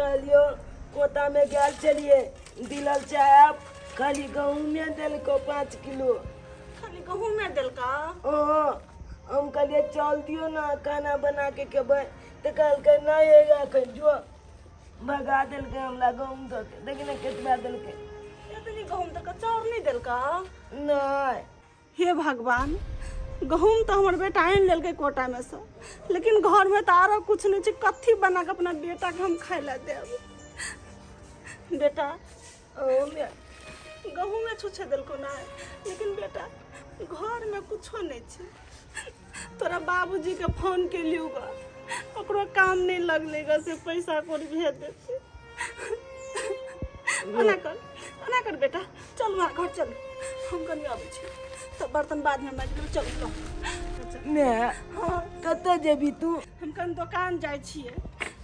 कहलियो कोतामे गेल छलियै दिलल चाहे खाली गहूँमे देलको 5 किलो। खाली गहूँमे देलका? ओ हम कहलियै चल दियौ ने, खाना बना के खेबै, तऽ कहलकै नहि हेगा एखन जो। भगा देलकै हमरा गहूँम दऽ के। देखी ने केतना देलकै। एतनी गहूँम देलका, चाउर नहि देलका? नहि। हे भगवान, गहूँम तऽ हमर बेटा आनि लेलकै कोटामे सँ, लेकिन घरमे तऽ आरो किछु नहि छै। कथी बना कऽ अपना बेटाके हम खाय लए देब? बेटा, ओमे गहूँमे छुछे देलको नहि, लेकिन बेटा, घरमे कुछो नहि छै। तोरा बाबूजीके फोन केलियौ ग, ओकरो काम नहि लगलै ग से पैसा कौड़ी भेज देतै। ओना कर, ओना कर बेटा, चल वहाँ घर चल, हम कनि अबै छी तऽ बर्तन बादमे माजि लेबै। चलू तऽ। ने। हाँ। कतऽ जेबी तू? हम कनि दोकान जाइ छियै,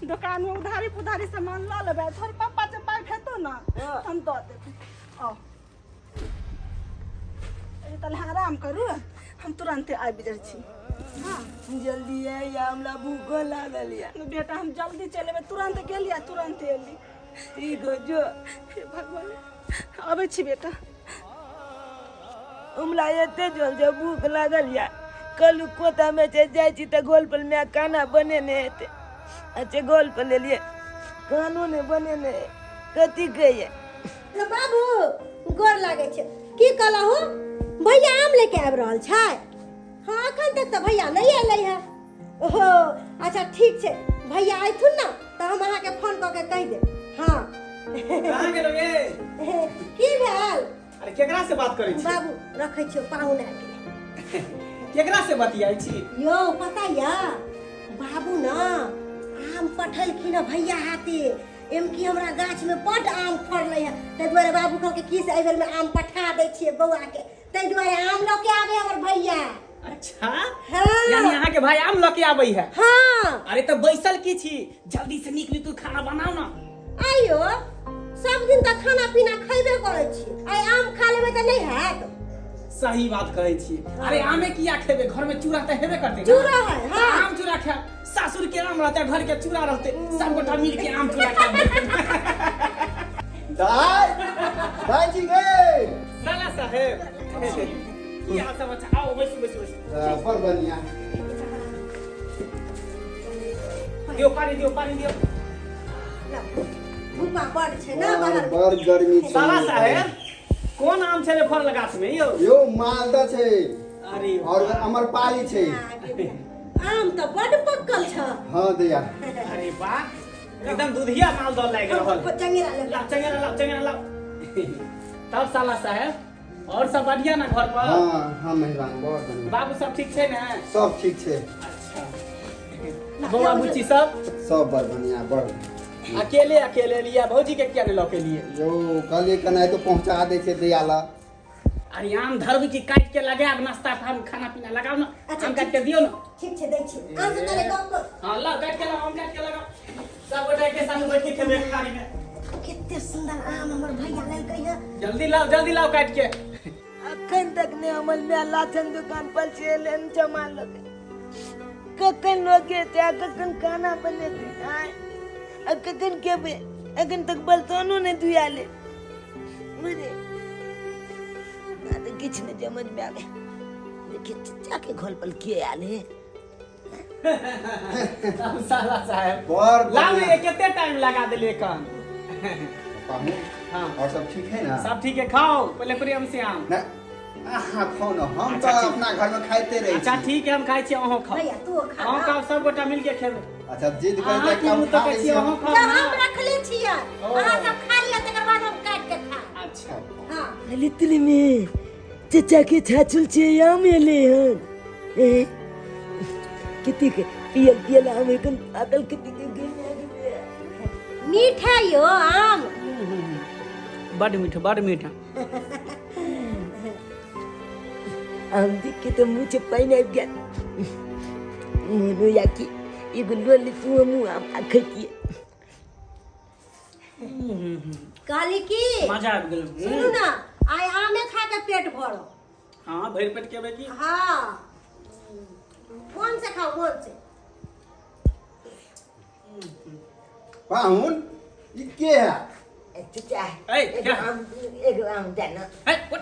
दोकानमे उधारी पुधारी सामान लऽ लेबै। थोड़े पप्पा जे पाइ भेटतौ ने, हम दऽ देबै। आउ, तले आराम करू, हम तुरन्ते आबि जाइ छी। हाँ। जल्दी है या, हमरा भूखो लागल या। बेटा, हम जल्दी चलि एबै। तुरन्त गेली आ तुरन्त एली। ठीक हो, जो। हे भगवान, अबै छी बेटा। हमरा एते जोर से भूख लागल या। कल कोतामे से जाइ छी तऽ गोल पर माय खाना बनेने हेतै। अच्छा, गोल पर लेलियै, खानो नहि बनेने है। कथी कहियै? रे बाबू, गोर लागै छै। की कहलहु, भैया आम लेके आबि रहल छै? हाँ, एखन तक तऽ भैया नहि एलै है। ओहो, अच्छा ठीक छै, भैया अयथुन ने तऽ हम अहाँके फोन कऽ के कहि देब। हाँ। कहाँ गेलो गे? की भेल? अरे, केकरा से बात करै छी? बाबू, रखै छियौ, पाहुन आबि गेलै। केकरा से बतियाइ छी? यौ, पता या बाबू न, आम पठेलखिन हँ भैया हाथे। एम की हमरा गाछ में बड आम फड़लै है, ताहि दुआरे बाबू कहलकै की से एहि बेर में आम पठा दै छियै बौआ के, ताहि दुआरे आम लऽ के आबे हमर भैया। अच्छा। हाँ। यानी अहाँ के भाई आम लऽ के आबै है? हाँ। अरे, तऽ बैसल की छी? जल्दी से नीक नीक खाना बनाउ ना। आइयो सब दिन तऽ खाना पीना खैबे करै छी, आइ आम खा लेबै तऽ नहि हैत? सही बात कहै छी। अरे, आमे किया खेबै? घर में चूड़ा तऽ हेबे करतै ने? चूड़ा है, हाँ। तऽ आम चूड़ा खायब। सासुर के आम रहतै, घर के चूड़ा रहतै, सब गोटा मिल के आम चूड़ा खायब। दाय, दाय जी गे। साला साहेब, की हाल समाचार? आओ, बैसू बैसू बैसू। बड़ बढ़िया। दियौ पानी, दियौ पानी दियौ। धूपा बड़ छै ने बाहर। बड़ गर्मी छै। साला साहेब, कोन आम छलै फड़ल गाछ में यौ? यौ, मालदह छै। अरे। और अमरपाली छै। आम तऽ बड पक्कल छ। हाँ दैया। अरे वाह, एकदम दुधिया मालदह लागि रहल। चंगेरा ले। लाओ चंगेरा, लाओ चंगेरा लाओ। तब साला साहेब, और सब बढ़िया ना घर पर? हाँ हाँ मेहरबान, बहुत बढ़िया। बाबू सब ठीक छै ने? सब ठीक छै। अच्छा, बौआ बुच्ची सब? सब बड़ बढ़िया, बड़। अकेले अकेले लिया, भौजी के किया नहीं लऽ के लिए? यौ, कहलियै केना तो पहुंचा दै छै दैया ला। अरे, आम धरबी की काट के लगायब नाश्ता हम खाना पीना? लगाओ ना। अच्छा, आम काट के दियो ना। ठीक छै, दै छी। आम से तले गप कर। हाँ, लाओ, काट के लगाओ, आम काट के लगाओ। सब गोटा के संग बैठ के खेबे थारी में। कते सुंदर आम हमर भैया लेलकै है। जल्दी लाओ, जल्दी लाओ काट के। अखन तक ने हमर माय लाछन दुकान पर से एलै सामान लऽ के। कखन लोग एतै आ कखन खाना बनेतै? आँय, आ कखन खेबै? अखन तक बर्तनो नहि धुआले। बुझे आ तऽ किछु नहि समझमे आबै। देखिए, चचा के घर पर के आयल है? अब साला साहेब, बड़ लाओ बढ़िया। ने, कते टाइम लगा देलिए कन। पाहुन। हाँ। और सब ठीक है ना? सब ठीक है, खाओ पहले प्रेम से आम। ना, अहाँ खाउ ने, हम अच्छा, तऽ ठीक। अपना घर में खाइते रहै अच्छा छी। ठीक है, हम खाइ छी, अहूँ खाओ। भैया, तू खा। अहूँ खाओ, सब गोटा मिल के खेबै। अच्छा, जिद अहाँ करै की तऽ मुँह खा तकै लै छी? छी। अहूँ खाओ तऽ ना। हम रखले छियै। ओ। अहाँ सब खा लिअ, तकर बाद हम काटि के खायब। अच्छा। हाँ। लितली में चचा के छाछुल छे, आम एले हन। ए किती के पियल पियल आम एखन पाकल, किती के गेल। मीठ है यो आम। बड मीठ, बड मीठ। आम देख के तो मुँह से पानि आबि गेल। मोन होइया कि एगो लऽ लेतू हमहूँ आम आ खैतियै। कहली की, मजा आबि गेल। सुनू ने, आइ आमे खा के पेट भरो। हाँ, भरि पेट खेबै की। हाँ, मोन से खाओ, मोन से। पाहुन। ई के है? चचा, ए, एगो क्या है? आम, एगो आम देना। ए, उठ,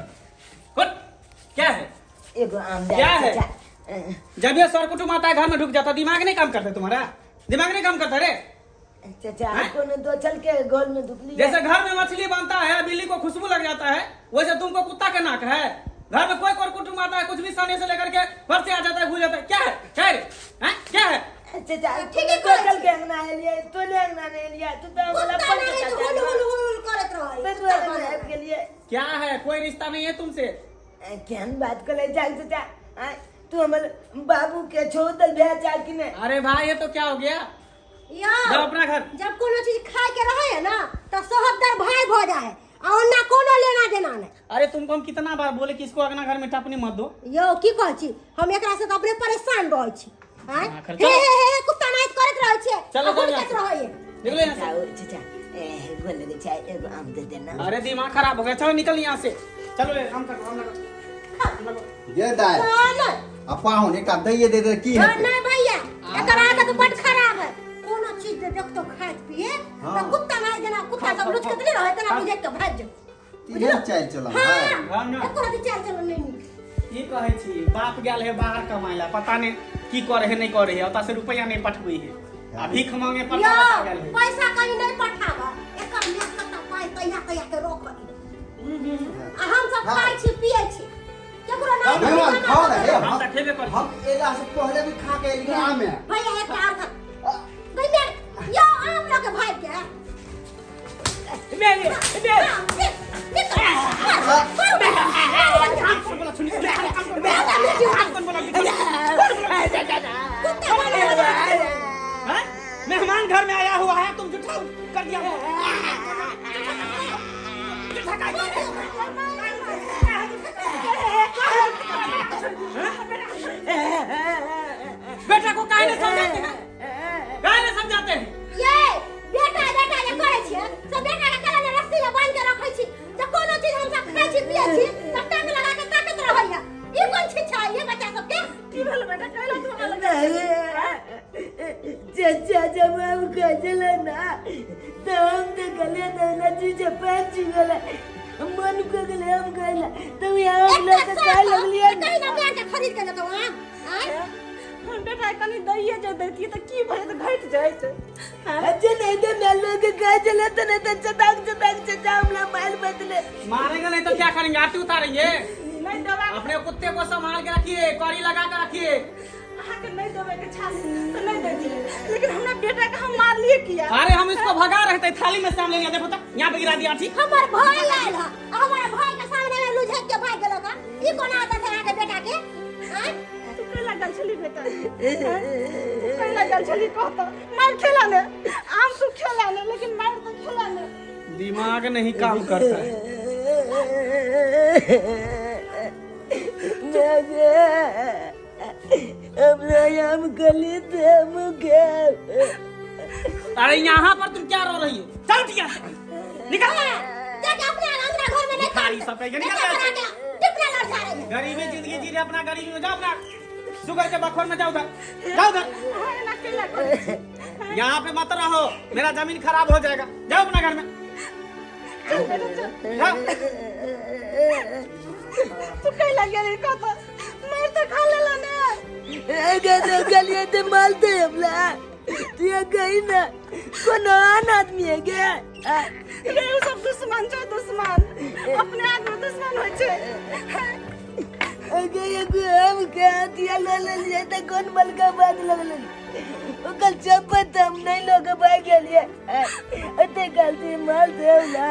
उठ, क्या है? एगो आम क्या देना है? चचा। जब ये सर कुटुम आता है घर में ढुक जाता, दिमाग नहीं काम करता तुम्हारा, दिमाग नहीं काम करता रे। चचा, हैं? कोनो दो चल के गोल में धुकली। जैसे घर में मछली बनता है, बिल्ली को खुशबू लग जाता है, वैसे तुमको कुत्ता का नाक है। घर में कोई कोई कुटुम्ब आता है, कुछ भी साने से लेकर के घर से आ जाता है, घुस जाता है। क्या है, क्या है रे? हैं? क्या है? चचा, ठीक है, कोनो दो चल के अंगना एलिया, तो ने अंगना ने एलिया, तू तो हमरा कुत्ता पर नहीं चचा तो हुल हुल हुल हुल करत रहै। तो कुत्ता अंगना बनल। आबि गेलियै। क्या है? कोई रिश्ता नहीं है तुमसे। केहन बात करे जान चचा, आँय, तू हमर बाबू के छोड़ दल भए जा कि नहीं? अरे भाई, ये तो क्या हो गया? यौ, जाओ अपना घर। जब कोनो चीज खाए के रहे है ना तो सोहबदार भाई भ जाए है, आ ओना कोनो लेना देना नहीं। अरे तुमको हम कितना बार बोले कि इसको अगना घर में टपने मत दो। यौ, की कहै छी, हम एकरा से तऽ अपने परेशान रहै छी। आँय? हाँ, हे चलो। हे हे कुत्ता नाइत करैत रहै छियै। चलो, आ हुलकैत चलो। रहै है। निकलो यहाँ से। चचा, ओ चचा, ए, गोल लगे छै, एगो आम दे देना। अरे दिमाग खराब हो गया, चलो निकल यहाँ से, चलो रे, आम काटो, आम लगाओ, आम लगाओ। ये दाय। ना, नहि। आ पाहुन एकटा दैये दे दे की हाँ, हेतै? नहीं भैया, एकर आदत बड खराब है। कोनो चीज जे देखतो खाइत पिए हाँ। तऽ कुत्ता नहीं जेना कुत्ता सब लुचकत नहीं रहे तेना बुझे के भागि जाओ। तीन चालि चलन हाँ, है। हाँ, ना। एको रति चालि चलन नहीं नीक। की कहै छी, बाप गेल है बाहर कमाय ला, पता नहीं की करे है नहीं करे है, ओतऽ से रुपया नहीं पठबै है, आ भीख मांगे पर यौ, गेल है। पैसा कहीं नहीं पठाब, एकर मेहनत आ पाइ तहिया तहिया के रोक आ हम सब हाँ। खाइ छी पिए छी, केकरो नहीं। मेहमान खाओ ना हे। हम तऽ खेबे करै छी। हम एला से पहले भी खा के एलियै आमे। भैया, एकटा और खा। गई मेरे, यौ आम लऽ के भागि गेल। मेरे मेरे आम, निक, निक, मार, मार, मार, आम कौन बोला सुनी? आम कौन बोला? आम कौन बोला? कुत्ता बनल। हैं? मेहमान घर में आया हुआ है, तुम झूठा कर दिया, झूठा कर दिया। बेटा को काहे नहीं समझाते हैं, काहे नहीं समझाते हैं? ये बेटा बेटा जे करै छियै से बेटा के केना ने रस्सी लऽ बान्हि के रखै छी जे कोनो चीज हम सब खाइ छी पियै छी तऽ टंग लगा के ताकैत रहैया। ई कोन शिक्षा है ये बच्चा सबके? की भेल बेटा, कैला तू हमरा लग? चचा, जब हम खजल ना तो हम तो गले तो चीज पैंच गले मन को गले हम गले तो यहाँ हम लोग एकटा तो खाए साफ लगलिए। कहीं ना बेटा खरीद के देतौ आम आँय? हम बेटा कनि दैये जे दैतियै तऽ की भऽ जेतै, घटि जाइत? अच्छा नहीं तो मैं लोग के खाए चले तो नहीं तो चटाक चटाक चचा हमला मार बदले। मारेंगे नहीं तो क्या करेंगे, आरती उतारेंगे? नहि देबाक। अपने कुत्ते को संभाल के रखिए, कौड़ी लगा के रखिए। अहाँके नहि देबैके छल तऽ नहि दैतियै, लेकिन हमरा बेटाके हम मारलियै किया? अरे हम इसको भगा रहे थे, थाली में से हम ले लिया, देखो तो यहाँ पे गिरा दिया। ठीक। हमर भाई आयल ह आ हमर भाई के सामने में लुझक के भागि गेलक ह। ई कोन आदत है अहाँके बेटा के, आँय? तू कैला गेल छली बेटा? तू कैला गेल छली कह तऽ? मारि खेला ने, आम तू खेला ने, लेकिन मारि तऽ खेला ने। दिमाग नहीं काम करता है। हम गली दे मुके। अरे यहाँ पर तुम क्या रो रही हो? चल उठ यहाँ से, निकल। जाके अपने अंगना घर में नहीं भिखारी सब कहेंगे, निकल बेटा यहाँ से। बना के टिपना लड़ जा रही है। गरीबी जिंदगी जी रहे अपना गरीबी में, जाओ अपना शुगर के बखोर में, जाओ उधर, जाओ उधर। अहाँ एना कैला करै छी? यहाँ पे मत रहो, मेरा जमीन खराब हो जाएगा, जाओ अपना घर में। चल बेटा चल। जाओ। तू कैला गेली कह तऽ? मारि तऽ खा लेला ने। अगर गलिए तो मारते हमला तू ये गई ना, कोनो आन आदमी है क्या? रे, ओ सब दुश्मन छै, दुश्मन अपने आदमी दुश्मन होइ छै। अगर ये हम क्या दिया ले ले लिए तो कौन बल का बात लगल ओकर चप्पल हम नहीं लोग भाग गेलिए, अते गलती मार दे ना।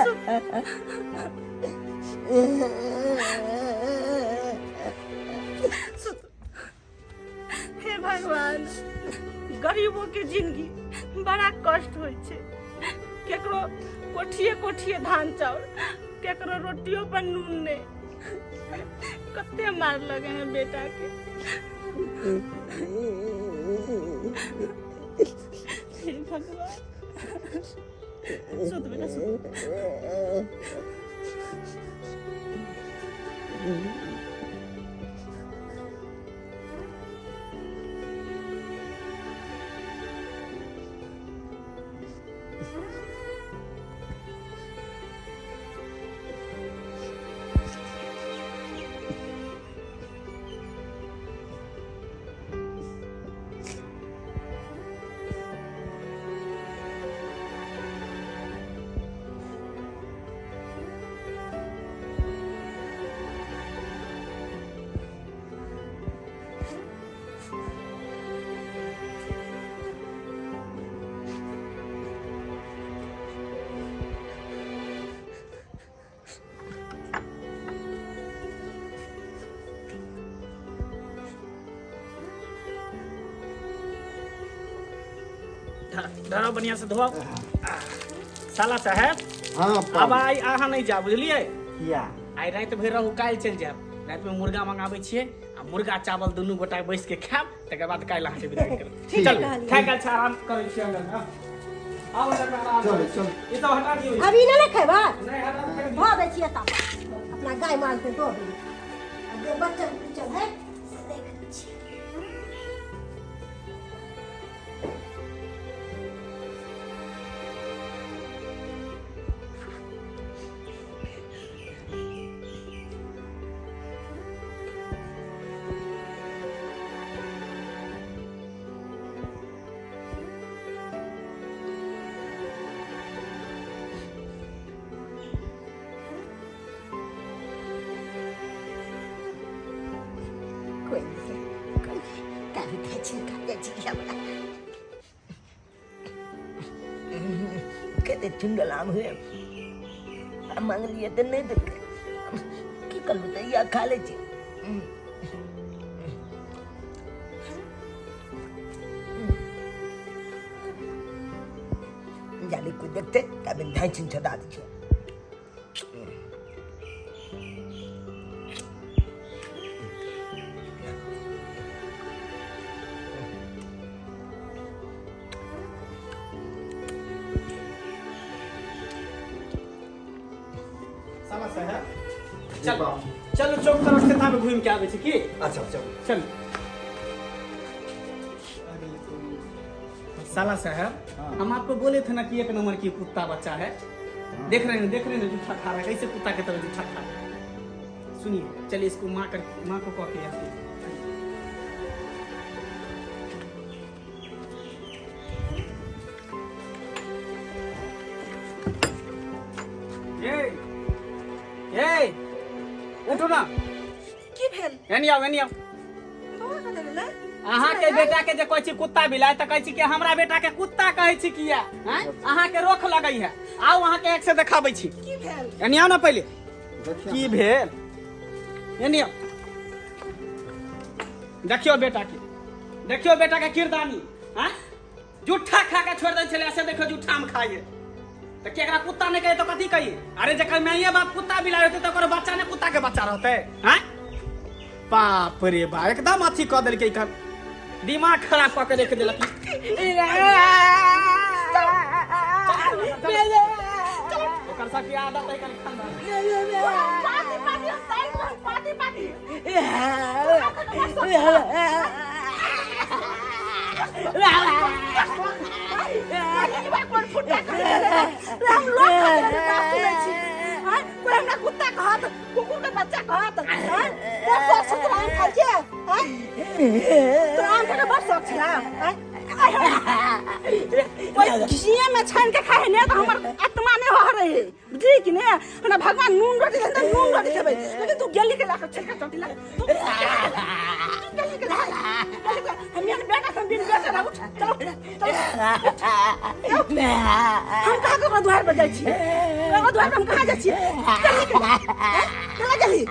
हे भगवान, गरीबों के जिंदगी बड़ा कष्ट होइ छै। केकरो कोठिए कोठिए धान चाउर, केकरो रोटियो पर नून नहीं। कते मार लगे हैं बेटा के। हे भगवान, सुत बेटा सुत। धरो बढ़िया से धोआओ। साला साहब, हाँ। अब आइ अहाँ नहि जायब, बुझलियै? किया? आइ राति भरि रहू, काल्हि चलि जायब। रातिमे मुर्गा मंगाबै छियै आ मुर्गा चावल दुनू गोटा बैस के खायब, तकर बाद काल्हि अहाँके विदाई करब। ठीक चलू। कहलियै। थाकि गेल छै, आराम करै छी अंदर। आउ, आउ अंदर मे आराम चलू, करू। चलू। ई सब हटा दियौ। अभी नहि ने खेबै? नहि, हटा दियौ। धो दै छियै एतऽ पर। अपना गाय माल के दो दियौ। आ जे बच्चल कुचल है से देख लै छियै। कोई नहीं, कोई नहीं। काफी खाइ छी, खा जाइ छी हमरा कते चुंगल आम हुए आ मांगलियै तऽ नहि देलकै। की करबै, तऽ इएह खा लै छी। जाले कोइ देखतै तब ढाँचि छदा दै छै। साला साहब, चल चलू, चौक तरफ से ताबे घूमि के आबै छी की? अच्छा, चलू। चल साला साहब। हाँ। हम आपको बोले थे ना कि एक नंबर की कुत्ता बच्चा है। देख रहे हैं, देख रहे हैं, जूठा खा रहा है, कैसे कुत्ता के तरह जूठा खा रहा है। सुनिए, चलिए, इसको माँ कर माँ को कह के आते हैं। ये ये, उठो ना। की भेल? एनी आओ, एनी आओ। बौआ कतऽ गेलै? अहाँ के बेटा के जे कहै छी कुत्ता बिलाइ, तऽ कहै छी कि हमरा बेटा के कुत्ता कहै छी किया? आँय? अहाँ के रोख लगै है। आउ, अहाँ के एक से देखाबै छी। की भेल? एनी आओ ना पहिले। देखियौ। की भेल? एनी आओ, देखियौ बेटा के, देखियौ बेटा के किरदानी। आँय, जूठा खा के छोड़ दै छलै, से देखियौ जूठा में खाइए। तऽ केकरा कुत्ता नहि कहिए तऽ कथी कहिए? अरे, जकर माइए बाप कुत्ता बिलाइ रहतै तऽ ओकर बच्चा ने कुत्ता के बच्चा रहतै? आँय, बाप रे बा, एकदम अथी कऽ देलकै, एकर दिमाग खराब कऽ के रखि देलक। एकर सबके आदत है कनि खानदान। पाती पाती हम ताकि रहल, पाती पाती। पहिली बार कोन फुट्टा कहै छलै रे, हम लोक खातिर बात सुनै छी। आँय, कोइ हमरा कुत्ता कहत, कुकुर के बच्चा कहत? आँय, बड़ शौक छै तोरा आम खाइ के? आँय, तोरा आम खाइ के बड़ शौक छला? आँय, ओहि घिये में छानि के खाइ है ने, तऽ हमर आत्मा नहि हरै है, बुझली कि ने? हमरा भगवान नून रोटी देन तऽ नून रोटी खेबै, लेकिन तू गेली के लाके छिलका चोटी ला, तू गेली के ला, गेली के। हम यहाँ बेटा से बिन बेटा रह। उठ, चलो चलो। हम कहाँ ककरो दुआर पर जाइ छियै? ककरो दुआर पर हम कहाँ जाइ छियै? गेली के ला, हैं? केना गेली?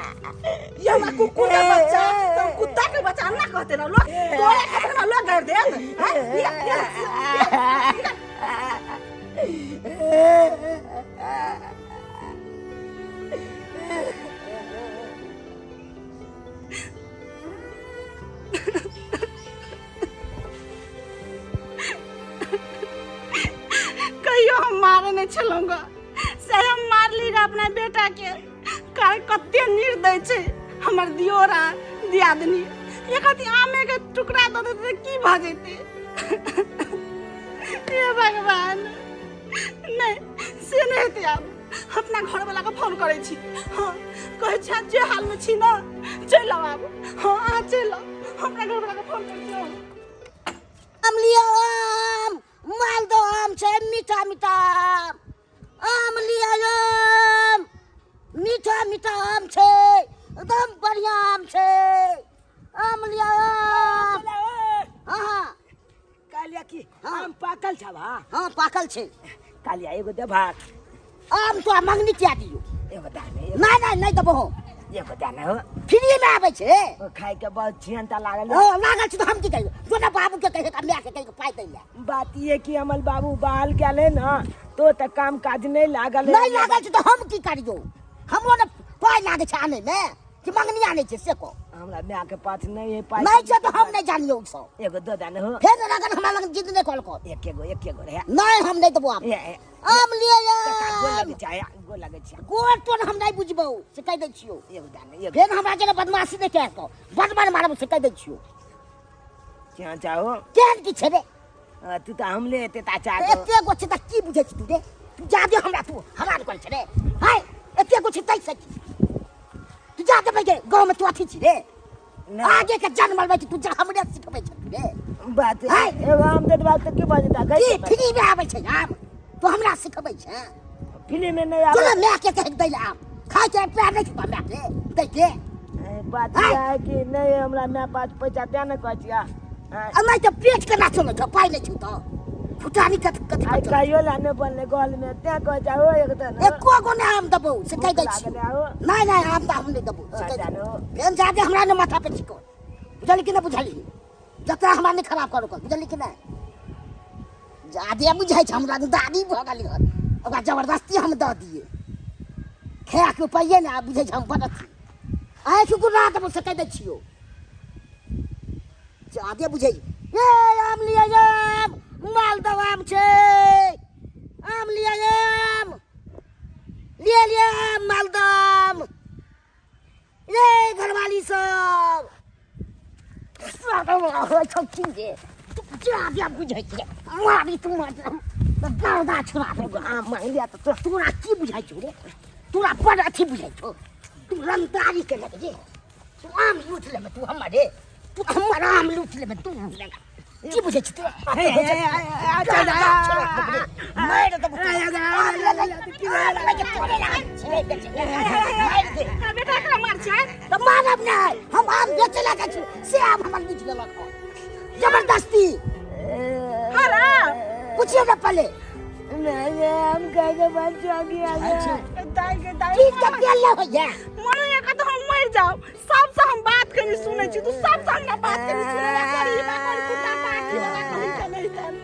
ये हमरा कुकुर के बच्चा तो कुत्ता के बच्चा ना कहते ना लोग। तोरे खातिर हमरा लोग गारि देत, हैं? निकल, निकल, निकल। कहियो हम मारे नहीं छलहुँ ग, से हम मारली ग अपना बेटा के। कारण कते निर्दय छै हमर दियोर आ दियादनी। एक अथी आमे के टुकड़ा दऽ देतै तऽ की भऽ जेतै? हे भगवान, नहि, से नहि हेतै। आब अपना घरवला के फोन करै छी। हँ, कहै छी जे हालमे छी ने, चलि आउ आब। हँ, अहाँ चलि आउ। अपना घरवला के फोन करै छी। आम लिअ आम, मालदह आम छै, मीठा मीठा आम। आम लिअ आम, मीठा मीठा आम छै, एकदम बढ़िया आम छै। आम लिअ आम। हाँ हाँ। कालिया की? हाँ। आम पाकल छ बा? हाँ, पाकल छै। कालिया, एगो देबहक? आम तो मंगनी किया दियौ? एगो दे। नहीं नहीं, नहीं देबो हम। एगो दाना हो। फ्री में आबै छै। ओ खाय के बहुत छियनता लागल। ओ लागल छै तऽ हम की कहियो? जो ना बाबू के कहियो, माय के कहियो पाइ दै लए। बात ई है कि अमल बाबू बाहर गेल है ना, तो तऽ काम काज नहीं लागल है। नहि लागल छै तऽ हम की करियो? हमरो ने पाइ लागै छै आनै मे कि मंगनी आनै छै से कह। हमरा माय के पास नहीं है पाइ। नहि छै तऽ हम नहि जानियो ओ सब। एगो दो दाना हो। फेर लगन हमरा लग जिद नहि कल कर। एके गो, एके गो रहे। नहि, हम नहि देबो आम। ए, ए, आम लिए। काका, गोर आम लगै छै, गोर लगै छै। गोर तोर हम नहि बुझबौ से कहि दै छियौ। एगो दाना, एगो। फेर हमरा जेना बदमाशी नहि कए कऽ बदमाश मारब से कहि दै छियौ। क्या चाहो? केहन की छै रे? तू तऽ हमले एते ता चाह। तऽ एते गो छै तऽ की बुझै छी तू रे? तू जादे हमरा तू हरान करै छै रे। हाय, एते गो छै तै से की? तू जा देबै के गाँव में तू अथी छी रे? आगे के जन्म लबै छी तू, जा हमरे सिखबै छै तू रे। बात हाय। एगो आम दे देबा तऽ की भऽ जेता? की फ्री में आबै छै आम, तू हमरा सिखबै छै? फ्री में नहीं आबै। चलो, माय के कहि दै ले आम खाय के प्यार नहीं छुपा माय के दै के। बात हाय। ई है कि नहीं हमरा माय पास पैसा, तें ने कहै छियै। आ नहि तऽ पेट केना चलै छौ? पाइ नहि छौ तऽ फुटानी कथ कथी आइ पर चलै? कहियो ला नहि बनलै गल में, तें कहै छै हो एक तऽ। एको गो नहि आम देबौ से कहि दै भूख छियौ। लागल है, हो। नहि नहि, आम तऽ हम नहि देबौ से कहि जानो। दै। फेर जादे हमरा ने माथा पे छिको, बुझली कि नहि बुझली? जतरा हमरा नहि खराब करो कर, बुझली कि नहि? जादे बुझै छै हमरा दादी भऽ गेली हन, ओकरा जबरदस्ती हम दऽ दियै खायके उपाये ने। आब बुझै छै हम बड़ अथी आँखि गुना देबौ से कहि दै छियौ। जादे बुझै ए। आम लिअ, आम, मालदह आम छै, आम लिअ, आम लिअ, लिअ आम, मालदह आम रे घरवाली सब होइ छौ की रे? तू जादे बुझै छै मारी तू गर्दा छोड़ा देबो। आम मांगि लिअ तऽ तोरा की बुझाइ छौ रे? तोरा बड़ अथी बुझाइ छौ। तू रंगदारी के लगे रे, तू आम लूट लेबे तू हमर रे, तू हमर आम लूट लेबे तू। की बुझै छी तू? मारि देबो आम ले ले, आम ले के तोरे आम छिलै बेचै मारि दे। बेटा, एकरा मार छै। तऽ मानब नहि, हम आम बेचै लए जाइ छी से आम हमर लूटि लेलक हन जबरदस्ती। हरा पूछियो ने पहले। नहीं, हम कह के बन चौकी आ गया। दाई के दाई। चीज के तेल नहि होइया। मरे का तो हम मर जाओ। सबसे हम बात कनी सुनै छी, तू सबसे हमरा बात कनी सुनै ला करी बा कर कुत्ता पाटी वाला कही के नहीं तन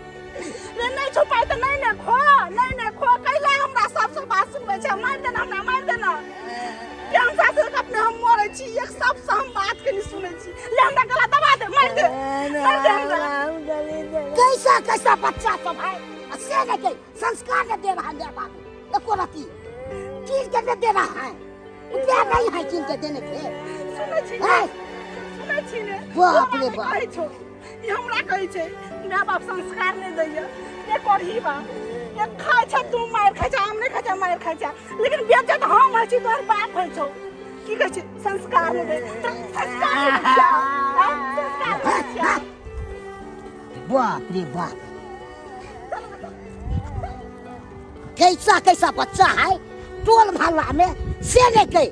रे। नहीं छुपाई त नहीं ने खो, नहीं ने खो। कैला हमरा सबसे बात सुनबै छै? मार देना हमरा, मार देना। हम सासुर के अपने हम मरै छी। एक सबसे हम बात कनी सुनै छी। ले, हमरा गला दबा दे, मार दे, मार दे हमरा। हम गली दे। कैसा कैसा बच्चा सब है आ से नहीं के संस्कार नहीं दे रहा है मेरे बाबू, एको रती चीज के नहीं दे रहा है, रुपया नहीं है चीज के देने के। सुनै छी? है। सुनै छी ने? बाप रे तू बाप। कहै छौ, ई हमरा कहै छै माय बाप संस्कार नहि दैया। ये करही बा, ये खाइ छै तू मारि खाइ छै, आम नहि खाइ छै मारि खाइ छै, लेकिन बेइज्जत हम होइ छी, तोहर बाप होइ छौ। की कहै छै संस्कार नहि दै? तोरा संस्कार नहि दै छियौ? आँय? संस्कार नहि दै छियौ? बाप रे बाप, कैसा कैसा बच्चा है टोल मोहल्ला में से नहीं के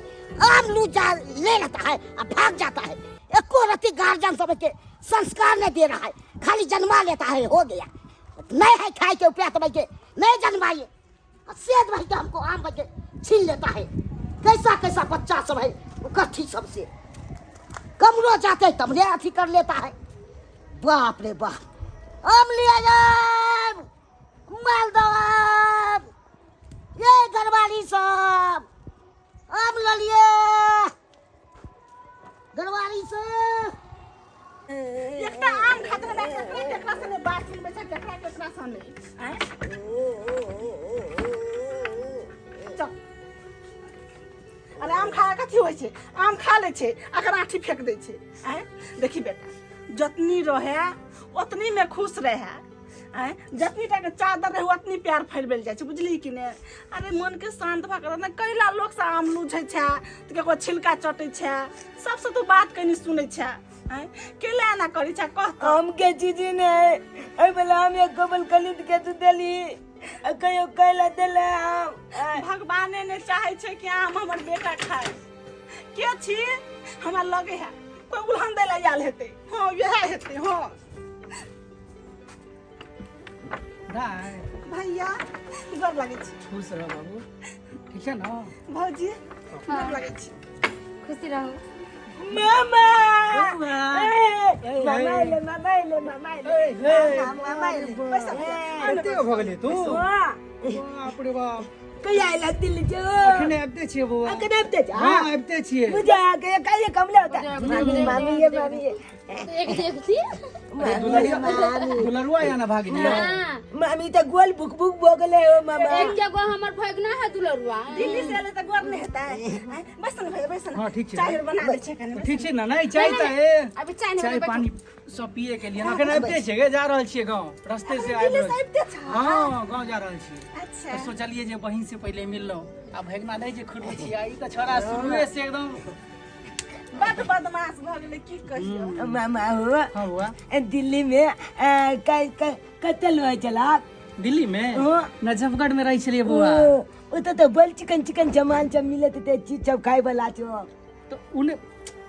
आम लू जा ले लेता है और भाग जाता है। एको रति गार्जियन सब के संस्कार नहीं दे रहा है, खाली जन्मा लेता है, हो गया। नहीं है खाए के उपाय तो भाई के नहीं जन्माइए और सेठ भाई के हमको आम भाई के छीन लेता है। कैसा कैसा बच्चा सब है इकट्ठी सबसे कमरो जाते हैं तमरे अथी कर लेता है। बाप रे बाप। आम लिया जाए, मालदह आम ये घरवाली सब, आम ल लिए घरवाली सब। एकटा आम खातिर हमरा केकरा केकरा से नहि बात सुनबै छै, केकरा केकरा से नहि? आँय, चल। अरे, आम खा कथी होइ छै? आम खा लै छै, अकर आँठी फेंक दै छै। आँय, देखी बेटा, जतनी रहे ओतनी में खुश रहे। आँय, जतनी टाके चादर रहे ओतनी प्यार फैलबेल जाइ छै, बुझली कि नहि? अरे, मनके शान्त भऽ कऽ ने। कैला लोकसँ आम लूझै छै तऽ ककरो छिलका चटै छै? सबसँ तू बात कनी सुनै छै? आँय, कैला एना करै छै, कह तऽ। आम के चीज नहीं एहि वाला आम एक गोबल खरीद के तू देली आ कहियो कैला देले आम आय। भगवाने ने चाहे छै कि आम हमर बेटा खाए। के छी? हमरा लगे है कोई उल्हन दै लए आयल हेतै। हाँ, इएह हेतै। हाँ दाइ। भैया, गोर लगै छी। खुश रह बाबू, ठीक छै ने? भौजी, गोर लगै छी। खुशी रहू। मामा, ए, मामा एले, मामा एले, मामा एले, मामा एले। पैसा एते भऽ गेलै तू? हाँ। बाप रे बाप। कहिया आयल दिल्ली से? अखने आबिते छियै बौआ। अखने आबिते छी? हाँ, आबिते छियै। मुझे आके कहिया कमला होता। मामी, मामी ये, मामी ये। एक देखती। मामी, मामी। दुलरुआ या ना भागिनी? हाँ। मामी तो गोल भुक भुक भऽ गेलै हो मामा। एक जगह हमर भगना है दुलरुआ। दिल्ली से एले तऽ गोर नहि हेतै। आँय, बैस ने भैया, बैस ने। हाँ, ठीक छै। चाय आर बना दै छै कनि। ठीक छै ने? नहि चाय तऽ ए अभी चाय नहि चाय बनबै। पानी सब पिए के लिए अखन आबिते छियै गे, जा रहल छियै गाँव, रस्ते से आबि दिल्ली से रहल छियै। आबिते छह? हाँ, गाँव जा रहल छियै। अच्छा। तऽ सोचलियै जे बहिन से पहिले मिललहुँ आ भगना नहि जे खुटबै छियै आ ई तऽ छोड़ा शुरुए से एकदम बड बदमाश भऽ गेलै, की कहियौ। मामा हो। हाँ बौआ। दिल्ली में कतऽ रहै छला? दिल्ली में? हाँ। नजफगढ़ में रहै छलियै बौआ। ओ, ओतऽ तऽ बड़ चिकन चिकन सामान सब मिलत हेतै, चीज सब खाय वाला छौ। तऽ ओ नहि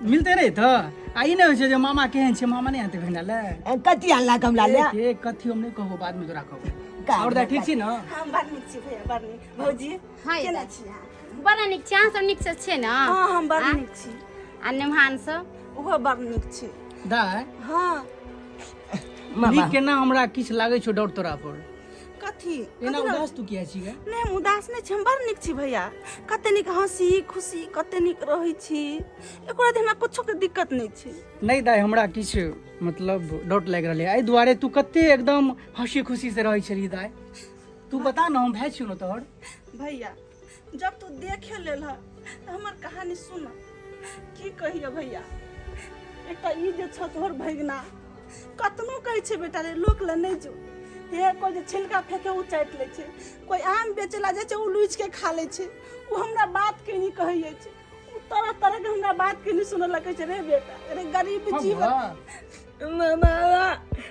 मिलते रहे तऽ आ ई नहि होइ छै जे मामा केहन छै, मामा नहि आनतै भगना ले? कथी आनलक हमरा ले? एक कथी हम नहि कहबो, बाद में तोरा कहबो। का? आओर दाइ ठीक छी ने? हम बड़ नीक छी भैया, बड़ नीक। भौजी, हाँ, केना दाइ। छी अहाँ? बड़ा नीक छी। अहाँ सब नीक से छियै ने? हाँ, हम बड़ आ? नीक छी। आ नेमहान सब? ओहो बड़ नीक छी। दाइ। हाँ। मामा। नीक केना? हमरा किछु लागै छौ डर तोरा पर। कथी? एना कथी? उदास तू किया छी गे? नहि, हम उदास नहि छी, हम बड़ नीक छी भैया। कते नीक हँसी खुशी, कते नीक रहै छी, एको राति हमरा कुछो के दिक्कत नहि छै। नहि दाइ, हमरा किछु मतलब डाउट लागि रहल है एहि दुआरे। तू कते एकदम हंसी खुशी से रहै छली दाइ, तू बता न, हम भाय छियौ ने तोहर। भैया, जब तू देखे लेल ह तऽ हमर कहानी सुन। की कहियो भैया, एकटा ई जे छौ तोहर भगिना, कतनो कहै छै बेटा रे, लोक लए नहि जो, हे कोइ जे छिलका फेके ओ चाटि लै छै, कोइ आम बेचै लए जाइ छै ओ लुचि के खा लै छै। ओ हमरा बातके नहि कहै अछि, ओ तरह तरहके हमरा बातके नहि सुनऽ लगै छै। रे बेटा रे, गरीब हाँ जीवन। बौआ। मामा,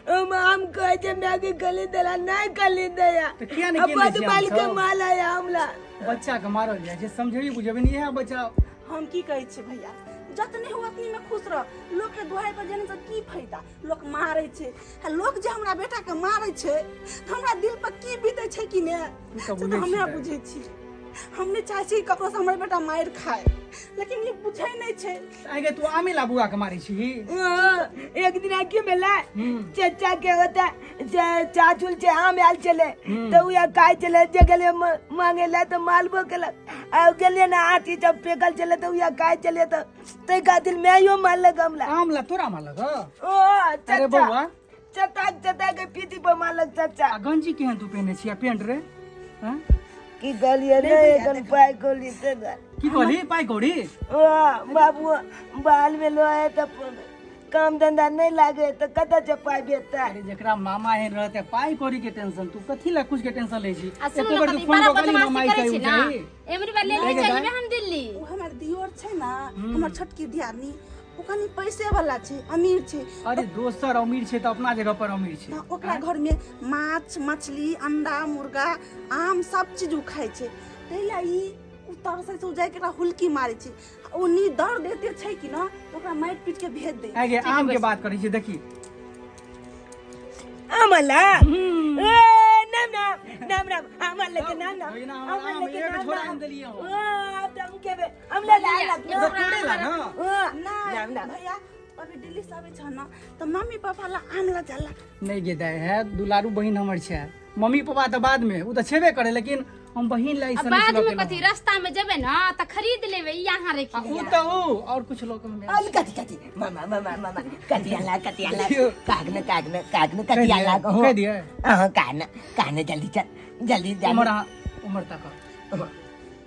हम आम कहै छै मायके गली देला नहि गली दैया। तऽ किया नहि केने बद छियै माल के हमसब? माल आया हमला। बच्चा के मारल जाइ छै, समझेबी बुझेबी नहि इएह बच्चा। हम की कहै छी भैया, जतने हो ओतनी में खुश रह। लोक के दुहाई पर जेने से की फायदा? लोक मारै छै आ लोक जे हमरा बेटा के मारै छै तऽ हमरा दिल पर की बीतै छै कि ने, तऽ से तऽ बुझै हमे छियै। बुझै छी। हम नहि चाहै छी ककरो से हमर बेटा मारि खाए, लेकिन ई बुझै नहि छै। आइ गे, तू आमे ला बुआ के मारै छी? हाँ, एक दिन की भेलै, चचा के होता चाचुल छै आम आयल छलै तऽ उएह खाइ छलै, जे गेलियै मांगे लए तऽ मालबो केलक आ गेलियै ने, आठी सब फेकल छलै तऽ उएह खाइ छलै, तऽ ताहि खातिर मायो मारलक हमरा। आम ला तोरा मारलक? ओ अरे चचा बौआ। चचा, चचा के पीठी पर मारलक चचा। आ गंजी केहन तू पहिने छी आ पेंट रे? हाँ? की कहलियै रे, एखन पाइ कौड़ी से की कहली, पाइ कौड़ी? ओ बाबू, बाल में लोहे तऽ काम धंधा नहीं लागे तऽ कतऽ से पाइ भेटतै? अरे जकरा मामा एहन रहते, पाइ कौड़ी के टेंशन, तू कथी ला कुछ के टेंशन लै छी? आ सुनू एको ने, बेर तू कथी फोन बड़ा कऽ कहली बदमाशी मामा ई करै चाही छी उ ना चाही? एमरी बार ले नहि ले गे चलबै दाइ। हम दिल्ली। ओ हमर दियोर छै ने, हमर छोटकी दियादनी, ओ कनि पैसे वाला छै, अमीर छै। अरे दोसर अमीर छै तऽ अपना जगह पर अमीर छै। तऽ ओकरा घरमे माछ मछली अंडा मुर्गा आम सब चीज ओ खाइ छै, ताहि लए ई ओ तरसै छै, ओ जाके एकरा हुलकी मारै छै। आ ओ नी दर्द एते छै कि न, तऽ ओकरा मारि पीट के भेज दे। आइ गे, आम के बात करै छी, देखी। आमला ए नाम नाम नाम नाम आमला के नाम नाम। ओहिना हमर आम के एक नाम झोरा नाम। आम देलियै हम। ओ, आब तऽ हम खेबै, हम ले ला ला। तऽ तोरे ला ना। नाम नाम। भैया, अभी दिल्ली से आबै छ न तऽ मम्मी पापा ला आम ला जाला। नहि गे दाइ, है दुलारू बहिन हमर छै, मम्मी पापा तऽ बाद में ओ तऽ छेबे करे, लेकिन हम बहिन ला ई आ सब बाद में कथी, रास्ता में जेबै ना तऽ खरीद लेबै, ई अहाँ राखि आ उ लिअ। तऽ उ और कुछ लोग में अल कथी कथी मामा मामा मामा, कथी आला, कथी आला? देखियौ। कागन कागन कागन कहि कथी दियै, आला? कहि दियै। अहाँ कान कान, जल्दी चल, जल्दी जल्दी। उमर अहाँ उमर तक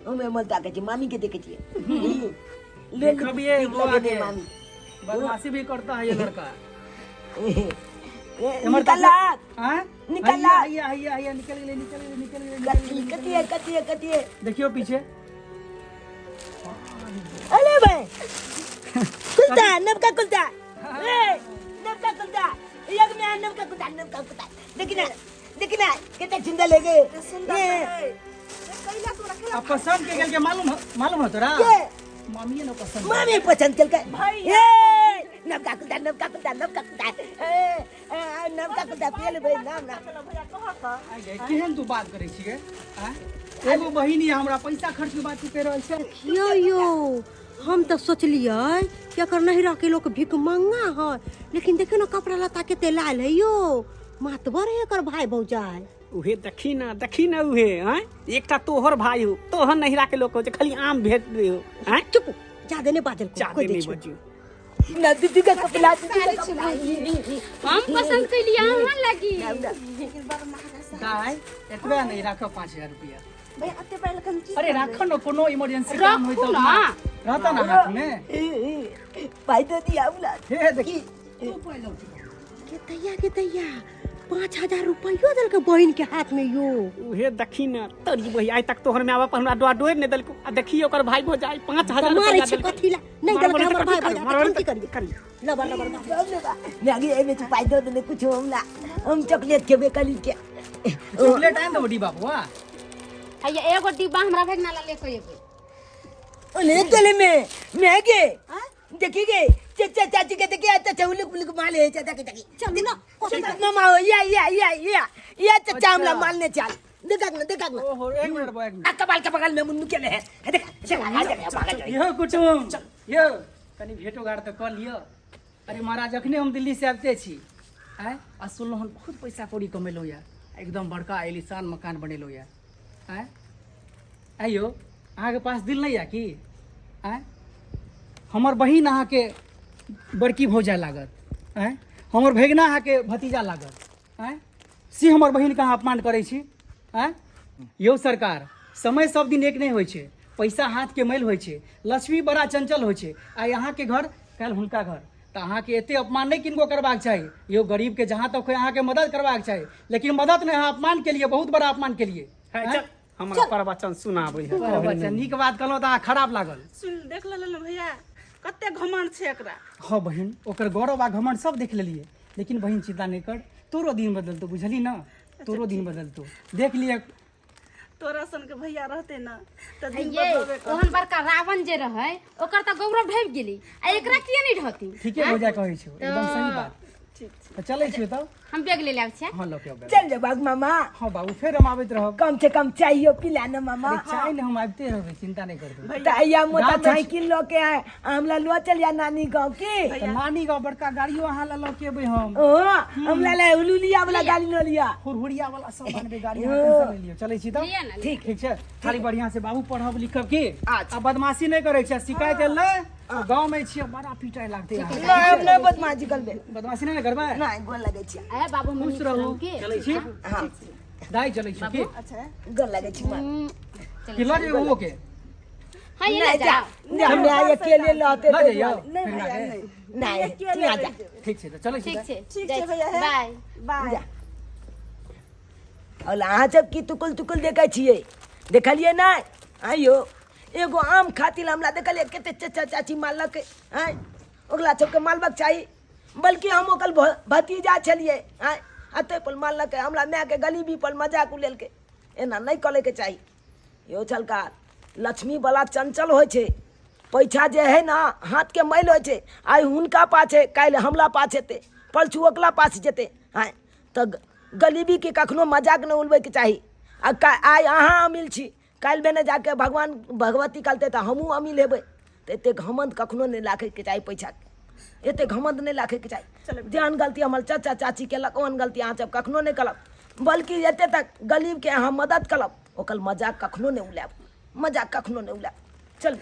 हमे मत ताकै छी, मामी के देखै छियै। ले देखबियै नीक बौआ लगै के। छै मामी। बदमाशी भी करता है ये लड़का। ए, एम्हर निकल। आँय? निकल। हैया हैया हैया, निकल गेलै, निकल गेलै, निकल गेलै, निकल कथी? गेलै। कथी है, कथी है, कथी है? देखियौ पीछे। अरे भाई, कुत्ता, नबका कुत्ता, ए नबका कुत्ता, एक में नबका कुत्ता, नबका कुत्ता, देखी ना, देखी ना, कितना सुंदर लगे। सुन्दर ए, है कैला तोरा कैला? आ पसंद के गेल के मालूम मालूम है तोरा? के? मम्मी ने पसंद। मामी पसंद केलकै। भैया। ए नबका कुत्ता, नबका कुत्ता, नबका कुत्ता, ए ए, नबका कुत्ता पिए लेबै नाम नाम। चलो भैया, कह तऽ। आइ गे, केहन तू बात करै छियै आँय? एगो बहिन ये हमरा, पैसा खर्च के बात तू कहि रहल छै। यौ यौ, हम तऽ सोचलियै कि एकर नैहरा के लोक भिखमंगा है, लेकिन देखियौ ने कपड़ा लत्ता कते लायल है यो, मातबर है एकर भाई भौजाई। उहे देखी ना, देखी ना उहे, आँय एकटा तोहर भाई हो, तोहर नैहरा के लोग हो जे खाली आम भेज दे हो, आँय। चुप, जादे नहीं बाजल को, जादे कोई नहीं दै छौ। बजियो। ना दीदी का कपड़ा, दीदी का कपड़ा। हम पसंद कैलियै अहाँ लगी। दाइ एतबे नहीं राखो 5000 रुपया। भैया एते पाइ लऽ कऽ हम की अरे करबै? राखो न, कोनो इमरजेंसी काम होई राखू तऽ ना। रहता ना हाथ में। पाई दे दिया उला। हे देखी के तैया के तैया 5000 रुपयो देलकै बहिन के हाथ में यो। उहे देखी ना तोरी बही, आइ तक तोहर माय बाप हमरा डोआ डोर नहीं देलको, आ देखी ओकर भाई भौजाई 5000 मारै रुपया छै देलकै। कथी ला? नहीं मारबो देलकै नहि हमर तऽ भाई कथी भौजाई, करबै? तऽ हम की करियै? करियै। लबर लबर बाजै। मैगी एमे तो पाई दे देने कुछ हमला, हम चॉकलेट खेबे कली के। चॉकलेट आनि देबो डिब्बा बौआ। हैया एगो डिब्बा हमरा भेजना ला लेके एबै। ओले चले में मैगी देखी गे चाचा चाची के देखी, चाचा उलुक उलुक माले चाचा के देखी। चलू ना, कथी चाचा मामा हो, या या या या या चाचा हमला मारने चल, देखा ना देखा ना। ओहो एक मिनट बौआ, एक मिनट। आ कपाल के बगल में मुन्नू के ले है, देख चल आ जा भाग जा। यो कुटुम यो कनी भेटो घाट तऽ कऽ लिअ। अरे महाराज अखने हम दिल्ली से आबिते छी, आँय, आ सुनलहुँ हन बहुत पैसा कौड़ी कमेलहुँ यऽ, एकदम बड़का आलीशान मकान बनेलहुँ यऽ, आँय। आइयो अहाँके पास दिल नहि यऽ की? आँय, हमर बहिन अहाँके बड़की भौजा लागत, आँय, हमर भगिना अहाँके भतीजा लागत, आँय, से हमर बहिनके अहाँ अपमान करै छी, आँय। यौ सरकार, समय सब दिन एक नहि होइ छै, पैसा हाथके मैल होइ छै, लक्ष्मी बड़ा चंचल होइ छै, आइ अहाँके घर काल्हि हुनका घर, तऽ अहाँके एते अपमान नहि किनको करबाक चाही यौ। गरीबके जहाँ तक होइ अहाँके मदद करबाक चाही, लेकिन मदद नहि, अहाँ अपमान केलियै, बहुत बड़ा अपमान केलियै। है, चल हमरा प्रवचन सुनाबै है। प्रवचन नीक बात कहलहुँ तऽ अहाँ खराब लागल। सुन देख लेलहुँ भैया कते घमंड छै एकरा। हँ बहिन, ओकर गौरव आ घमंड सब देख लेलियै, लेकिन बहिन चिंता नहि कर, तोरो दिन बदलतो, बुझली ना, तोरो दिन बदलतो, देख लिअ। तोरा सन के भैया रहते ना तऽ दिन ये बदलबे करतै। ओहन बड़का रावण जे रहै ओकर तऽ गौरव ढहि गेलै, आ एकरा किए नहि ढहतै? ठीके भौजा कहै छौ, एकदम सही बात। ठीक छै, तऽ चलै छियौ तब। हम बैग ले आबै छियै। हँ लऽ के आउ बैग। चल जा बाबू मामा। हँ बाबू, फेर हम आबैत रहब। कम से कम चाहियो पिला ना मामा। अरे चाय ने हम आबिते रहबै, चिंता नहि करबै। त अइया मोटा गाम में साइकिल लऽ के आए, हमरा लऽ चलिया नानी गाँव की। तऽ नानी गाँव बड़का गाड़ियो अहाँ लए लऽ के एबै हम। ओ हमरा ला उलुलिया वाला गाड़ी लऽ लिया। हुरहुरिया वाला सब आनबै गाड़ी, अहाँ टेंशन नहि लियौ। चलै छी तब? लिअ ना, लिअ। ठीक ठीक छै, खाली बढ़िआँ से बाबू पढ़ब लिखब की, आ बदमाशी नहि करै छै, शिकायत एल ने गाँव में छियै बड़ा पिटाइ लागतै अहाँके। नहि, हम नहि बदमाशी करबै। बदमाशी नहि ने करबै? नहि, गोर लगै छी। ए बाबू, हम खुश नीक रहू। रहू की? चलै छी हँ, दाइ, चलै छी की? अच्छा, गोर लगै छी माँ। की लऽ जेबै ओहो के? हाँ, ये ले नहि, जा जाओ। जा, हमरा अकेले लहते। लऽ जइयौ? नहि भैया नहि। नहि, अकेले तू आ जा। रहि जेबै। ठीक छै तऽ चलै छी। ठीक दाइ। छै, ठीक जाइ छै छी। भैया, हे। बाय बाय। जा। और अहाँ सब की तुकुल तुकुल देखै छियै? देखलियै नहि? आइयो एगो आम खातिर हमरा देखलियै कते चचा चाची मारलकै। आँय, ओकरा सबके मारबाक चाही, बल्कि हम ओकर भतीजा छलियै। आँय, आ ताहि पर मारलकै, हमरा मायके गरीबी पर मजाक उड़ेलकै। एना नहि करैके चाही यौ सरकार। लक्ष्मी बला चंचल होइ छै, पैसा जे है ना हाथके मैल होइ छै। आइ हुनका पास है, काल्हि हमरा पास हेतै, परसू ओकरा पास जेतै। आँय, तऽ गरीबीके कखनो मजाक नहि उड़बैके चाही। आ आइ अहाँ अमीर छी, काल्हि भेने जाके भगवान भगवती कहलतै तऽ हमहूँ अमीर हेबै। तऽ एतेक घमण्ड कखनो नहि राखैके चाही पैसाके, एतेक घमण्ड नहि राखैके चाही। जेहन गलती हमर चाचा चाची केलक ओहन गलती अहाँ सब कखनो नहि करब, बल्कि एते तक गरीबके अहाँ मदद करब, ओकर मजाक कखनो नहि उड़ायब, मजाक कखनो नहि उड़ायब। चल।